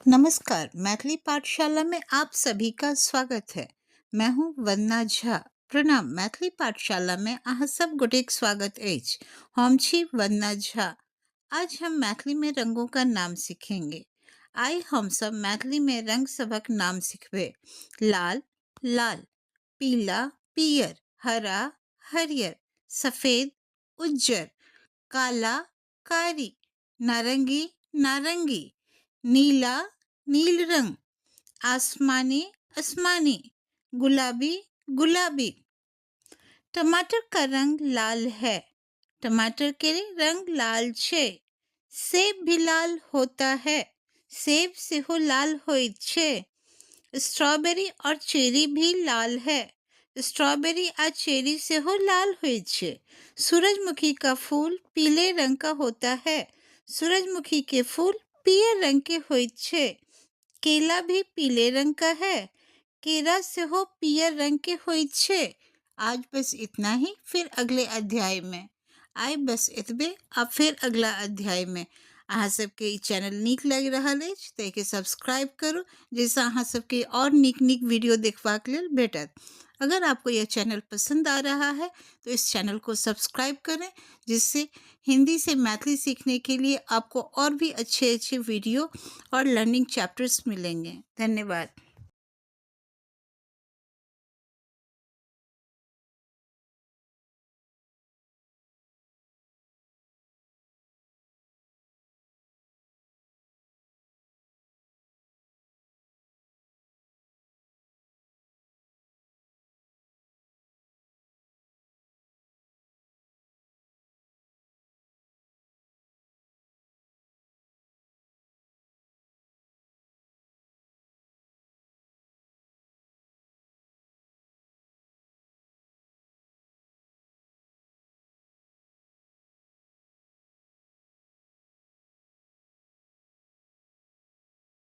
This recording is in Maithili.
नमस्कार, मैथिली पाठशाला में आप सभी का स्वागत है। मैं हूँ वंदना झा। प्रणाम, मैथिली पाठशाला में अहाँ सब गोटेक स्वागत अछि। हम छी वंदना झा। आज हम मैथिली में रंगों का नाम सीखेंगे। आइ हम सब मैथिली में रंग सभक नाम सिखबै। लाल लाल, पीला पियर, हरा हरियर, सफेद उज्जर, काला कारी, नारंगी नारंगी, नीला नील रंग, आसमानी आसमानी, गुलाबी गुलाबी। टमाटर का रंग लाल है। टमाटर के रंग लाल छै। सेब भी लाल होता है। सेब सेहो लाल होइत छै। स्ट्रॉबेरी और चेरी भी लाल है। स्ट्रॉबेरी आ चेरी सेहो लाल होइत छै। सूरजमुखी का फूल पीले रंग का होता है। सूरजमुखी के फूल पियर रंग के होइत छै। केला भी पीले रंग का है। केरा सेहो पियर रंग के होइत छै। आज बस इतना ही, फिर अगले अध्याय में। आइ बस एतबे आ फेर अगला अध्याय में। अहाँ सबके ई चैनल नीक लागि रहल अछि तऽ एहिके सब्सक्राइब करू, जाहिसँ अहाँ सबके आओर नीक नीक वीडियो देखबाक लेल भेटत। अगर आपको यह चैनल पसंद आ रहा है तो इस चैनल को सब्सक्राइब करें, जिससे हिंदी से मैथिली सीखने के लिए आपको और भी अच्छे अच्छे वीडियो और लर्निंग चैप्टर्स मिलेंगे। धन्यवाद।